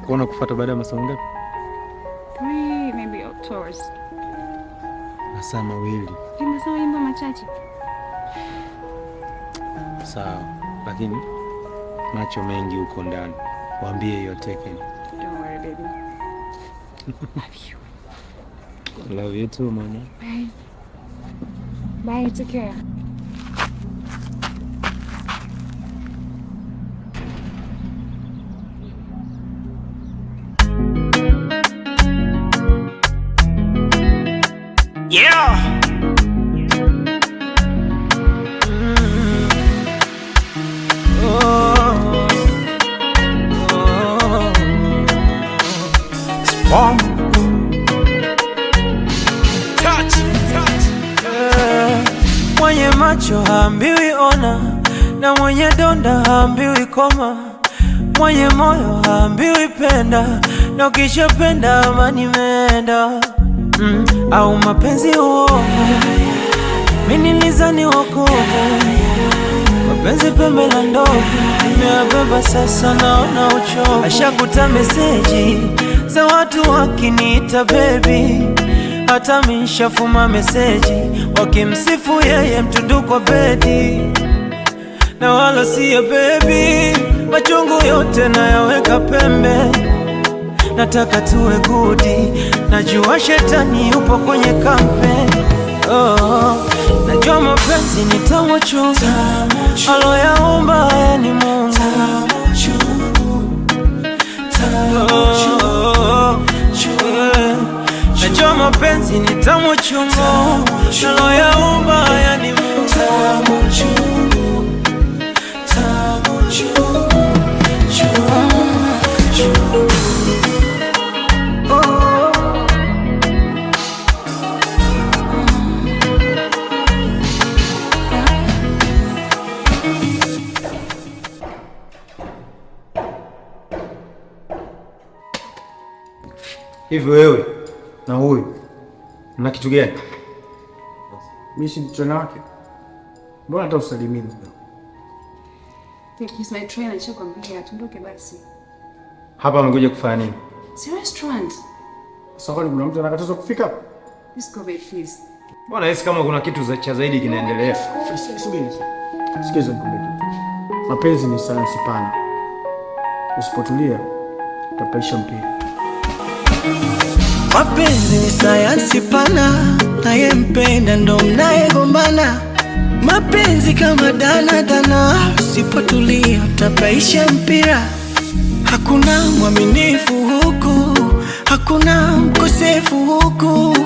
Kuona kufuata baada ya masaa mangapi? 3, maybe 2 hours. Masaa 2. Masaa mawili machache. Sawa, lakini macho mengi huko ndani, waambie you're taken. Don't worry, baby. Love you. Love you too, mama. Bye. Bye, take care. Yeah. Oh, oh. It's warm. Touch, touch. Eh, mwenye macho haambiwi ona, na mwenye donda haambiwi koma, mwenye moyo haambiwi penda, na ukishapenda amani imeenda. Au mapenzi uovu, mimi nilizani wokovu, mapenzi pembe la ndovu, nimeyabeba sasa naona uchovu. Ashakuta meseji za watu wakiniita baby, hata mishafuma meseji wakimsifu yeye mtundu kwa bedi, na wala siye baby, machungu yote nayaweka pembe, nataka tuwe good, najua shetani yupo kwenye kampeni. Oh, najua mapenzi ni tamu chungu, aloyaumba haya ni Mungu. Oh, eh, najua mapenzi ni tamu chungu, aloyaumba haya ni Mungu. Tamu chungu, tamu chungu, chungu, chungu. Oh. Hivi wewe na huyu mna kitu gani? Mimi si msichana wake. Mbona hata usalimii? He's my trainer, nishakwambia tuondoke basi. Hapa amekuja kufanya nini? Si restaurant. Sasa kwani kuna mtu anakatazwa kufika hapa? Let's go, babe, please. Mbona nahisi kama kuna kitu cha zaidi kinaendelea? Subiri. Sikiza nikwambie kitu. Mapenzi ni sayansi pana. Usipotulia utapaisha mpira. Mapenzi ni sayansi pana, nayempenda ndo mnayegombana. Mapenzi kama dana dana, usipotulia utapaisha mpira. Hakuna mwaminifu huku, hakuna mkosefu huku,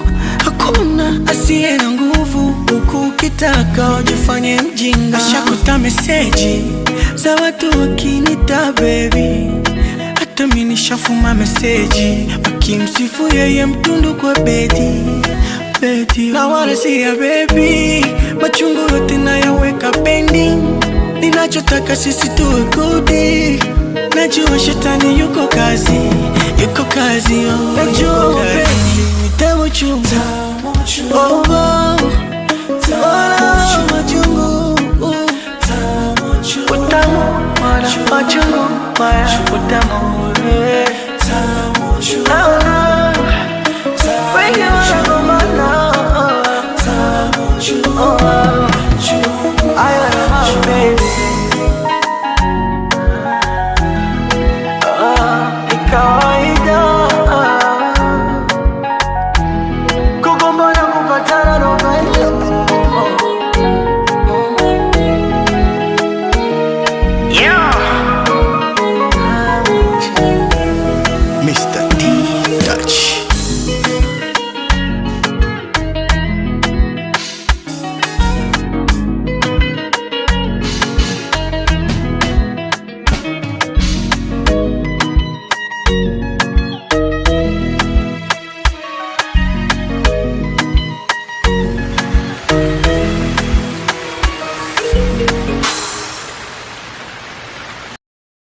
hakuna asiye na nguvu huku. Ukitaka wajifanye mjinga, ashakuta meseji za watu wakinita baby, hata mimi nishafuma meseji wakimsifu yeye mtundu kwa bedi bedi, na wala si ya baby, machungu yote nayaweka pending. Ninachotaka sisi tuwe good. Najua shetani yuko kazi, yuko kazi, oh. Najua mapenzi ni tamu chungu, oh, oh. Wala machungu, utamu, wala machungu, wala utamu.